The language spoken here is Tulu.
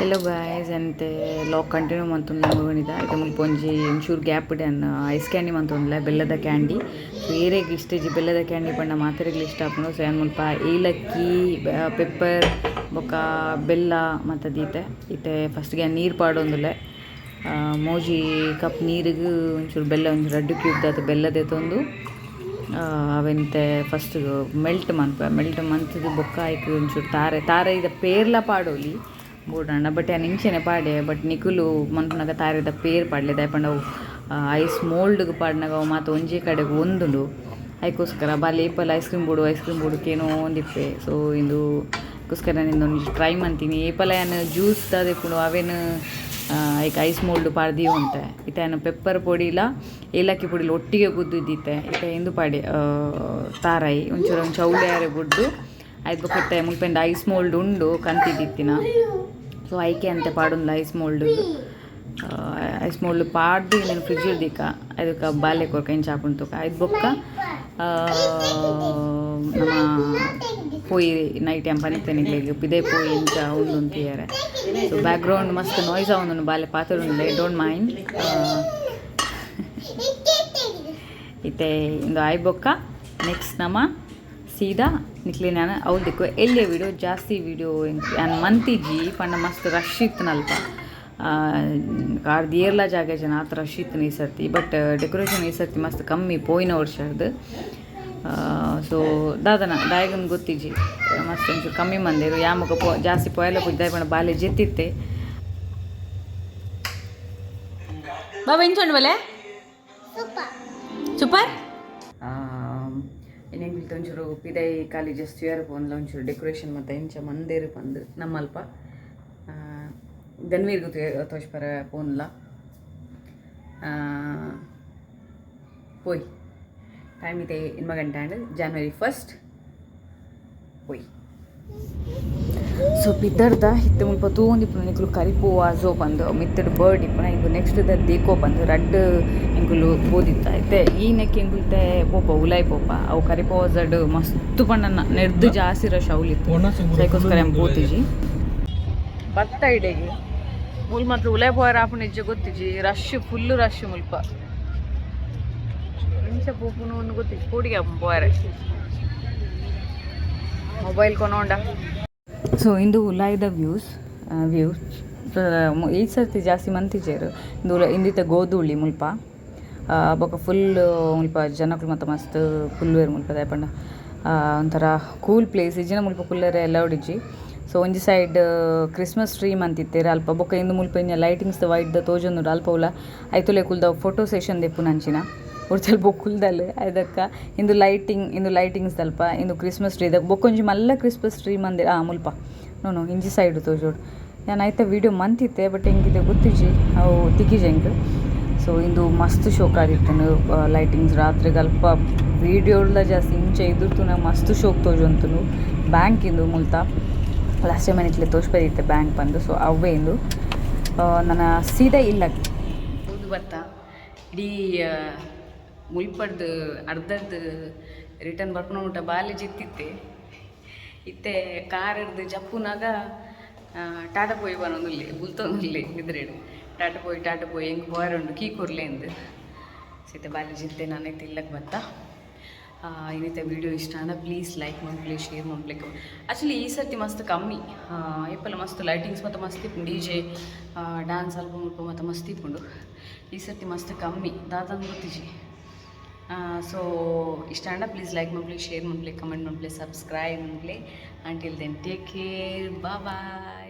ಹೆಲೋ ಗಾಯ್ಸ್, ಅಂತೆ ವ್ಲಾಗ್ ಕಂಟಿನ್ಯೂ ಮಂತೊಂದು ಮುರುಗಣಿದ. ಇತ್ತೆ ಮುಲ್ಪ ಒಂಜಿ ಒಂಚೂರು ಗ್ಯಾಪ್ ಇಡೆ ಐಸ್ ಕ್ಯಾಂಡಿ ಮಂತೊಂದುಲ್ಲೆ, ಬೆಲ್ಲದ ಕ್ಯಾಂಡಿ. ಸೊ ಏರೆಗ್ ಇಷ್ಟ ಇಜ್ಜಿ ಬೆಲ್ಲದ ಕ್ಯಾಂಡಿ ಪಂಡ? ಮಾತೆರೆಗ್ಲ ಇಷ್ಟ ಆಪುಂಡು. ಸೊ ಯಾನ್ ಮುಲ್ಪ ಏಲಕ್ಕಿ, ಪೆಪ್ಪರ್ ಬೊಕ್ಕ ಬೆಲ್ಲ ಮಾತ ದೀತೆ. ಇತ್ತೆ ಫಸ್ಟ್ಗೆ ನೀರು ಪಾಡೊಂದುಲ್ಲೆ. 3 ಕಪ್ ನೀರಿಗೆ ಒಂಚೂರು ಬೆಲ್ಲ, ಒಂಜಿ ರಡ್ಡ್ ಕ್ಯೂಬ್ ದಾತ್ ಬೆಲ್ಲ ದೆತೊಂದು ಅವೆಂತೆ ಫಸ್ಟ್ ಮೆಲ್ಟ್ ಮನ್ಪುವೆ. ಮೆಲ್ಟ್ ಮಂತುದು ಬೊಕ್ಕ ಐಕ್ ಒಂಚೂರು ತಾರೆ, ತಾರಾಯಿದ ಪೇರ್ಲ ಪಾಡೊಲಿ ಬೋಡಾಂಡ. ಬಟ್ ಯಾನ್ ಇಂಚೆನೆ ಪಾಡೆ. ಬಟ್ ನಿಕುಲು ಮನ್ಪುನಗ ತಾರೆದ ಪೇರ್ ಪಾಡ್ಲೆ. ದಾಯೆ ಪಂಡ ಅವು ಐಸ್ ಮೋಲ್ಡ್ಗ್ ಪಾಡ್ನಗ ಅವು ಮಾತ ಒಂಜೇ ಕಡೆಗ್ ಒಂದುಂಡು. ಐಕೋಸ್ಕರ ಬಾಲೆ ಏಪಲ ಐಸ್ ಕ್ರೀಮ್ ಬೋಡು, ಐಸ್ ಕ್ರೀಮ್ ಬೋಡು ಕೇನೋಂದಿಪ್ಪೆ. ಸೊ ಇಂದು ಗೋಸ್ಕರ ಇಂದೊಂಜಿ ಟ್ರೈ ಮಂತೀನಿ. ಏಪಲ ಯಾನ್ ಜ್ಯೂಸ್ ದಾದ ಇಪ್ಪುಂಡು, ಅವೆನ್ ಐಕ್ ಐಸ್ ಮೋಲ್ಡ್ ಪಾಡ್ದಿ ಉಂತೆ. ಇತ್ತೆ ಯಾನ್ ಪೆಪ್ಪರ್ ಪೊಡಿಲ ಏಲಕ್ಕಿ ಪೊಡಿಲ ಒಟ್ಟಿಗೆ ಗುದ್ದುದಿತ್ತೆ. ಇತ್ತೆ ಇಂದು ಪಾಡಿ, ತಾರಾಯಿ ಒಂಚೂರು ಒಂಚಿ ಚೌಲಿ ಆರೆ ಬುಡ್ದು ಐತ್ ಬೊಕ್ಕ ಇತ್ತೆ ಮುಲ್ಪೆಂದು ಐಸ್ ಮೋಲ್ಡ್ ಉಂಡು ಕಂತಿದಿತ್ತಿನ. ಸೊ ಐಕೆ ಅಂತೆ ಪಾಡೊಂದು ಐಸ್ ಮೋಲ್ಡ್. ಐಸ್ ಮೋಲ್ಡ್ ಪಾಡ್ದು ಇಂದೆನ್ ಫ್ರಿಜ್ ದೀಕ. ಅದಕ್ಕೆ ಬಾಲೆ ಕೊರ್ಕ, ಇಂಚ ಆಪುಂಡು ತೂಕ. ಐತ್ ಬೊಕ್ಕ ನಮ ಪೋಯಿ ನೈಟ್ ಯಾನ್ ಪನಿತ್ತೆ ನಿಕ್ಲೆಗ್ ಪಿದೈ ಪೋಯಿ ಇಂಚ ಉಂಡು ಅಂತಿಯರೆ. ಸೊ ಬ್ಯಾಕ್ಗ್ರೌಂಡ್ ಮಸ್ತ್ ನಾಯ್ಸ್ ಆವೊಂದುಂಡು, ಬಾಲೆ ಪಾತೆರೊಂದುಲ್ಲೆ, don't mind. ಇತ್ತೆ ಇಂದು ಆಯ್ ಬೊಕ್ಕ ನೆಕ್ಸ್ಟ್ ನಮ ಸೀದಾ ನಿಕ್ಲೆ ನಾನು ಅವು ದಿಕ್ಕು. ಎಲ್ಯ ವೀಡಿಯೋ, ಜಾಸ್ತಿ ವೀಡಿಯೋ ಯಾನ್ ಮಂತಿಜಿ. ಪಂಡ ಮಸ್ತ್ ರಶ್ ಇತ್ತನಲ್ಪ. ಕಾರ್ ಏರ್ಲ ಜಾಗ ಜನ, ಆತ್ ರಶ್ ಇತ್ತು ಈ ಸರ್ತಿ. ಬಟ್ ಡೆಕೋರೇಷನ್ ಈ ಸರ್ತಿ ಮಸ್ತ್ ಕಮ್ಮಿ ಪೋಯಿನ ವರ್ಷರ್ದು. ಸೊ ದಾದನ ದಾಯಗನ್ ಗೊತ್ತಿಜ್ಜಿ, ಮಸ್ತ್ ಒಂಚೂರು ಕಮ್ಮಿ ಮಂದೇರು. ಯಾಮುಕ ಪೋ ಜಾಸ್ತಿ ಪೋಯಲ ಪೂಜೆ ಪಂಡ ಬಾಲೆ ಜೆತ್ತಿತ್ತೆ. ಬಾಬಾ, ಇಂಚೊಂಡು ಬಲೆ ಸೂಪರ್. ಎಂಕ್ಲು ಒಂಚೂರು ಪಿದೈ ಖಾಲಿ ಜಸ್ಟ್ ಏರ್ ಪೋನ್ಲ, ಒಂಚೂರು ಡೆಕೋರೇಷನ್ ಮತ್ತು ಇಂಚ ಮಂದೇರು ಪಂದು ನಮ್ಮಲ್ಪ ಧನ್ವೀರ್ಗು ತೋಜ್ಪರ ಪೋನ್ಲ. ಪೋಯ್, ಟೈಮ್ ಇದೆ 8 ಗಂಟೆ ಆಂಡ್, ಜನವರಿ 1. ಪೋಯ್. ಸೊ ಪಿದರ್ದ. ಇತ್ತೆ ಮುಲ್ಪ ತೂವೊಂದಿಪ್ಪುನ ನಿಕುಲು ಕರಿಪು ವಾಜೋ ಪಂದ್, ಮಿತ್ತಡ್ ಬರ್ಡ್ ಇಪ್ಪುನ. ಇಂದು ನೆಕ್ಸ್ಟ್ ದ ದೇಕೋ ಪಂದ್ ರಡ್ಡ್ ಎಂಕುಲು ಪೋದಿತ್ತ. ಇತ್ತೆ ಈ ನೆಕ್ ಎಂಕುಲ್ತೆ ಪೋಪ, ಉಲಾಯ್ ಪೋಪ. ಅವು ಕರಿಪು ವಾಜಡ್ ಮಸ್ತ್ ಪಂಡ ನೆರ್ದು ಜಾಸ್ತಿ ರಶ್ ಅವ್ಲಿತ್ತು. ಐಕೋಸ್ಕರ ಎಂ ಪೋತಿಜಿ. ಬತ್ತ ಇಡೆಗೆ ಮೂಲ್ ಮಾತ್ರ ಉಲಾಯ್ ಪೋಯರ ಆಪುನ ನಿಜ ಗೊತ್ತಿಜಿ. ರಶ್, ಫುಲ್ ರಶ್ ಮುಲ್ಪ. ಇಂಚ ಪೋಪುನು ಒಂದು ಗೊತ್ತಿಜಿ. ಪೋಡಿಗೆ ಪೋಯರೆ ಮೊಬೈಲ್ ಕೊನೋಂಡ. ಸೊ ಇಂದು ಉಲಾಯ್ದ ವ್ಯೂಸ್ ವ್ಯೂಸ್ ಈ ಸರ್ತಿ ಜಾಸ್ತಿ ಮಂತಿಜೆರ್. ಇಂದು ಇಂದಿತ್ತ ಗೋಧೂಳಿ ಮುಲ್ಪ. ಬೊಕ ಫುಲ್ ಮುಲ್ಪ ಜನಕುಲು ಮಾತ ಮಸ್ತ್ ಕುಲ್ಲುವೆರ್ ಮುಲ್ಪ. ದಾಯೆ ಪಂಡ ಒಂಥರ ಕೂಲ್ ಪ್ಲೇಸ್. ಇಜ್ಜಿನ ಮುಲ್ಪ ಕುಲ್ಲೆರೆ ಅಲೌಡ್ ಇಜ್ಜಿ. ಸೊ ಒಂಜಿ ಸೈಡ್ ಕ್ರಿಸ್ಮಸ್ ಟ್ರೀ ಮಂತಿತ್ತೆರ್ ಅಲ್ಪ. ಬೊಕ ಇಂದು ಮುಲ್ಪ ಇಂಜ ಲೈಟಿಂಗ್ಸ್ ದ ವೈಟ್ ದ ತೋಜೊಂದುಂಡು. ಅಲ್ಪ ಉಲ ಐತುಲೆ ಕುಲ್ದ ಫೋಟೋ ಸೆಷನ್ ದೆಪ್ಪುನಂಚಿನ ಒರ್ಚಲ್ ಕುಲ್ದಲ್. ಐದಕ್ಕ ಇಂದು ಲೈಟಿಂಗ್, ಇಂದು ಲೈಟಿಂಗ್ಸ್ ದಲ್ಪ. ಇಂದು ಕ್ರಿಸ್ಮಸ್ ಟ್ರೀ ದ ಬೊಕೊಂಜಿ ಮಲ್ಲ ಕ್ರಿಸ್ಮಸ್ ಟ್ರೀ ಮಂದಿರ ಮುಲ್ಪ. ನೋ ನೋ, ಇಂಜಿ ಸೈಡ್ ತೋಜೋಡು. ಯಾನ್ ಐತ ವೀಡಿಯೋ ಮಂತಿತ್ತೆ, ಬಟ್ ಎಂಕಿದೆ ಗೊತ್ತಿಜ್ಜಿ, ಅವು ತಿಕ್ಕಿಜಿ ಎಂಕ್. ಸೊ ಇಂದು ಮಸ್ತ್ ಶೋಕ್ ಆದಿತ್ತುಂಡು ಲೈಟಿಂಗ್ಸ್ ರಾತ್ರೆಗ್ ಅಲ್ಪ. ವೀಡಿಯೋಡ್ಲ ಜಾಸ್ತಿ ಇಂಚ ಎದುರು ಮಸ್ತ್ ಶೋಕ್ ತೋಜೊಂತುಂಡು. ಬ್ಯಾಂಕ್ ಇಂದು ಮುಲ್ತ. ಲಾಸ್ಟ್ ಟೈಮ್ ನಿಕ್ಲೆ ತೋಜ್ಪದಿತ್ತೆ ಬ್ಯಾಂಕ್ ಪಂದು. ಸೊ ಅವ್ವೆ ಇಂದು. ನನ ಸೀದಾ ಇಲ್ಲ ಪೋದು ಬತ್ತ. ಇಡೀ ಮುಲ್ಪಡ್ದು ಅರ್ಧರ್ದು ರಿಟರ್ನ್ ಬರ್ಪುನ ಮುಟ್ಟ ಬಾಲೆ ಜಿತ್ತಿತ್ತೆ. ಇತ್ತೆ ಕಾರ್ ಜಪ್ಪುನಾಗ ಟಾಟಾ ಪೋಯಿ ಬರೋದುಲ್ಲೆ, ಬುಲ್ತೊಂದುಲ್ಲೆ ನಿದ್ರೆಡು. ಟಾಟಾ ಪೋಯಿ, ಟಾಟಾ ಪೋಯಿ, ಹೆಂಗೆ ಪೋಯರುಂಡು, ಕೀ ಕೊರ್ಲೆ ಇಂದು. ಸೀತೆ ಬಾಲೆ ಜಿತ್ತೆ. ನಾನೈತೆ ಇಲ್ಲಕ್ಕೆ ಬತ್ತ. ಇನ್ನಿತ ವೀಡಿಯೋ ಇಷ್ಟ ಅಂದ ಪ್ಲೀಸ್ ಲೈಕ್ ಮನ್ಪುಲೆ, ಶೇರ್ ಮನ್ಪುಲೆ. ಆ್ಯಕ್ಚುಲಿ ಈ ಸರ್ತಿ ಮಸ್ತ್ ಕಮ್ಮಿ. ಏಪಲ ಮಸ್ತ್ ಲೈಟಿಂಗ್ಸ್ ಮತ್ತು ಮಸ್ತ್ ಇಪ್ಪುಂಡು, ಡಿಜೆ ಡ್ಯಾನ್ಸ್ ಅಲ್ಪ ಮುಲ್ಪ ಮತ್ತು ಮಸ್ತ್ ಇಪ್ಪುಂಡು. ಈ ಸರ್ತಿ ಮಸ್ತ್ ಕಮ್ಮಿ, ದಾದಂದು ಗೊತ್ತಿಜಿ. ಸೊ ಇಷ್ಟ ಅಂಡ ಪ್ಲೀಸ್ ಲೈಕ್ ಮನ್ಪುಲೆ, ಶೇರ್ ಮನ್ಪುಲೆ, ಕಮೆಂಟ್ ಮನ್ಪುಲೆ, ಸಬ್ಸ್ಕ್ರೈಬ್ ಮನ್ಪುಲೆ. Until then, take care, bye.